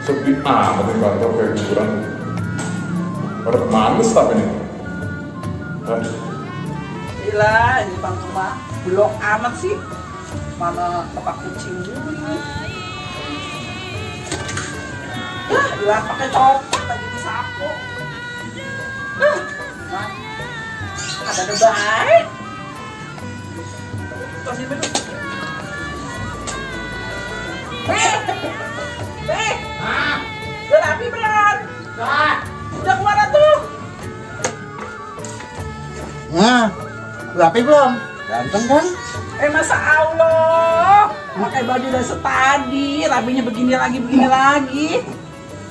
Sepi amat di kantor kayak kuburan. Pada manis tapi nih. Gila, ini bang rumah blok amat sih. Mana tempat kucing dulu ini. Yah, gila pakai copot lagi disapu. Ada baik. Kasih dulu. Udah rapi belum? Udah kemana tuh? Nah, rapi belum? Ganteng kan? Masa Allah, pakai baju udah setadi, rapinya begini lagi.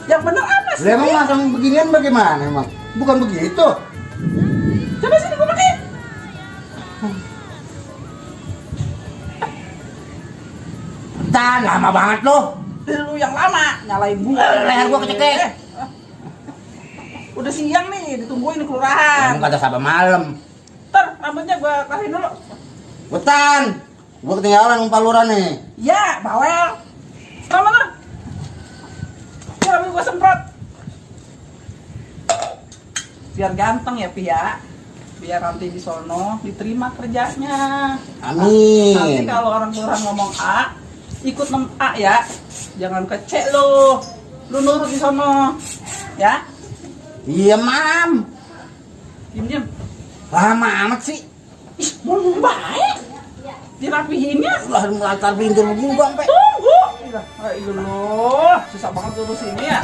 Yang bener apa sih? Lah emang masang beginian bagaimana emang? Bukan begitu. Coba sini gua pakai. Tan, lama banget loh. Lu yang lama nyalain gua. Leher gua kecekek. Udah siang nih, ditungguin di kelurahan. Emang kata sabar malam. Ntar rambutnya gua karahin dulu. Wetan, gua ketinggalan umpal lurah nih. Ya, bawel. Sama lah. Ya, rambut gua semprot. Biar ganteng ya, Pi ya. Biar nanti di sono diterima kerjanya. Amin. Nanti kalau orang kelurahan ngomong A, ikut A ya. Jangan kecek lu. Lu nurut di sono. Ya? Iya, Mam. Diam-diam. Lama amat sih. Ih, mau baik. Dirapihinnya. Udah melantar pintu lu Bang, Pe. Tunggu. Iya, susah banget urus ini ya.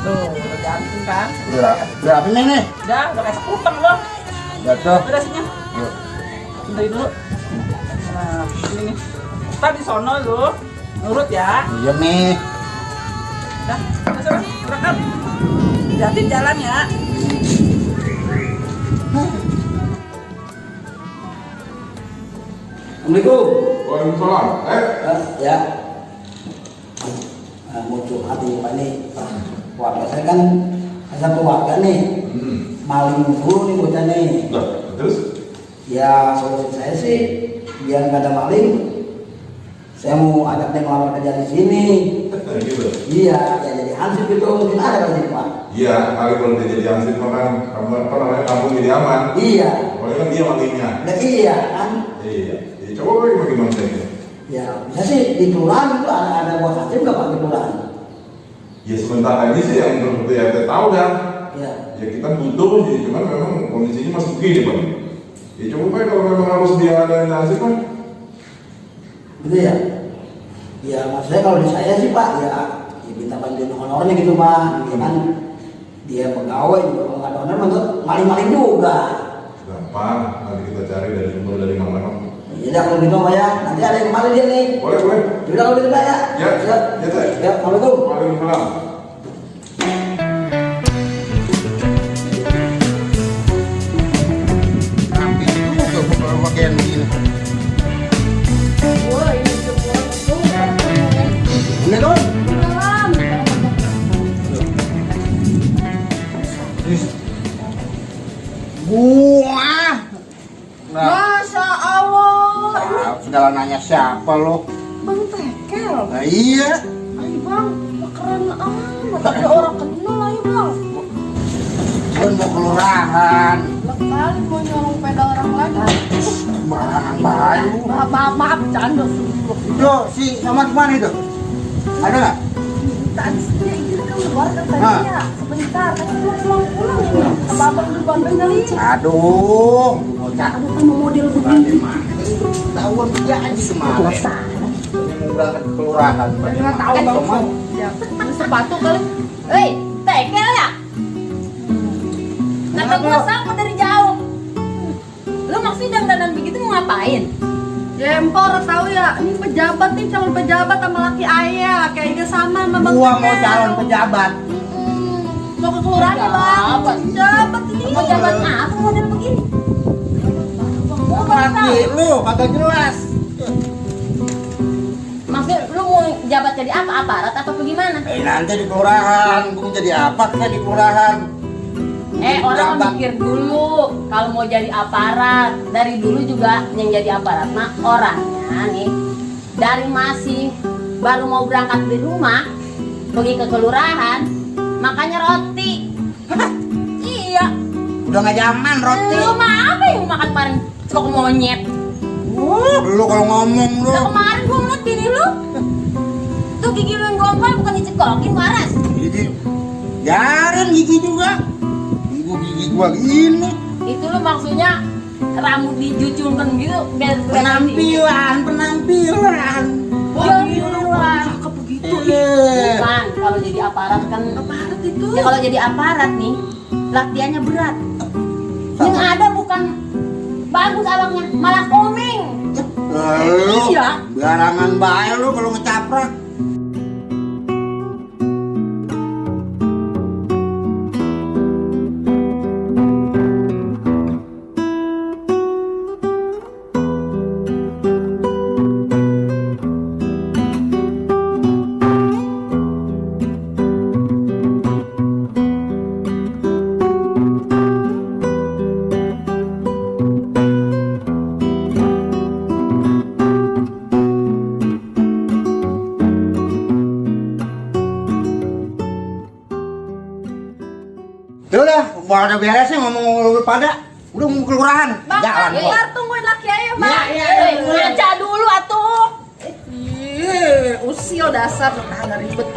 Tuh, udah ganteng kan? Udah apa nih? Udah kayak sekutang loh. Jatuh. Udah sini. Yuk. Dari dulu. Nah, ini nih. Ntar di sono lu nurut ya. Iya nih. Dah, sana, berangkat. Hati-hati jalan ya. Assalamualaikum. Waalaikumsalam. Ya. Mau curhat nih Pak nih. Keluarga saya kan ada keluarga nih. Maling dulu nih bocah nih. Terus? Ya solusi saya sih biar nggak ada maling. Saya mau ajak dia ngelamar kerja di sini. Gitu. Iya, ya jadi hansip gitu mungkin ada kalau sini Pak. Iya, kali kalau dia jadi hansip makan apa namanya kampung jadi aman. Iya. Pokoknya kan dia malingnya. Nah, iya kan. Iya. Ya, coba bagaimana ini? Ya bisa sih di kelurahan itu ada buat hansip nggak Pak di kelurahan? Ya sementara ini sih yang menurut RT tahu kan. Ya. Ya kita butuh sih, cuman memang kondisinya masih begini Bang. Ya coba Pak kalau memang harus dia ada hansip kan. Gitu ya. Ya maksudnya kalau di saya sih Pak ya minta bantuan honornya gitu Pak. Ya kan dia pegawai juga kalau nggak ada honor mah maling-maling juga. Gampang, nanti kita cari dari sumber dari mana. Ya kalau gitu Pak ya, nanti ada yang kemarin dia nih. Boleh. Yaudah kalau gitu Pak ya. Ya, ya, Teh. Ya, Assalamualaikum. Waalaikumsalam. Hampir juga kalau pakaian begini. Wah, ini semua tuh. Ini tuh. Salam. Buah. Masya Allah. Nah, segala nanya siapa lo? Bang Tekel. Nah iya. Ayo bang, keren amat. Ada orang kenal ayo bang. Kan mau kelurahan. Kali mau nyolong sepeda orang lagi. Barang baru. Maaf, canda. Itu si Somad gimana itu? Ada nggak? Tadi dia kan keluar kan tadi Hah? ya sebentar kan pulang ini apa abang juga kali Aduh, bocah. aduh kan model begini Tahuan dia aja kemana? Ini mau berangkat ke kelurahan. Nggak tahu bang mau. ya sepatu kali tekel ya kata gua sama dari jauh lu maksudnya dandan begitu mau ngapain? Ya empor tahu ya, ini pejabat nih calon pejabat sama laki ayah kayaknya sama sama Bang Gua mau Tekel. calon pejabat. Mau ke kelurahan ya bang? Pejabat ini. Pejabat apa model begini? Mau Laki lu kagak jelas. Maksudnya lu mau jabat jadi apa? Aparat apa bagaimana? Nanti di kelurahan, gua jadi apa kayak di kelurahan? Orang Jabat. mikir dulu kalau mau jadi aparat. Dari dulu juga yang jadi aparat mah orangnya nih dari masih baru mau berangkat di rumah pergi ke kelurahan makanya roti. Iya. Udah nggak zaman roti. Lu mah apa yang makan kemarin? Cok monyet. Lu kalau ngomong lu. Nah, kemarin gua ngeliat bini lu. Tuh gigi lu yang gongkol bukan dicekokin waras. Gigi. Jarin gigi juga. Gigi gua gini. Itu lu maksudnya rambut dijuculkan gitu biar Penampilan. Cakep begitu. Bukan, kalau jadi aparat kan aparat itu. Ya kalau jadi aparat nih, latihannya berat. Yang ada bukan bagus awaknya, malah komeng. Lu Iya. barangan bae lu kalau ngecaprak. Ya udah, gua udah beres nih ngomong lu pada. Udah mau kelurahan. Bang, Jalan gua. ntar tungguin laki ayah bang. Iya. Ngaca dulu atuh. Usil dasar, nah ribet.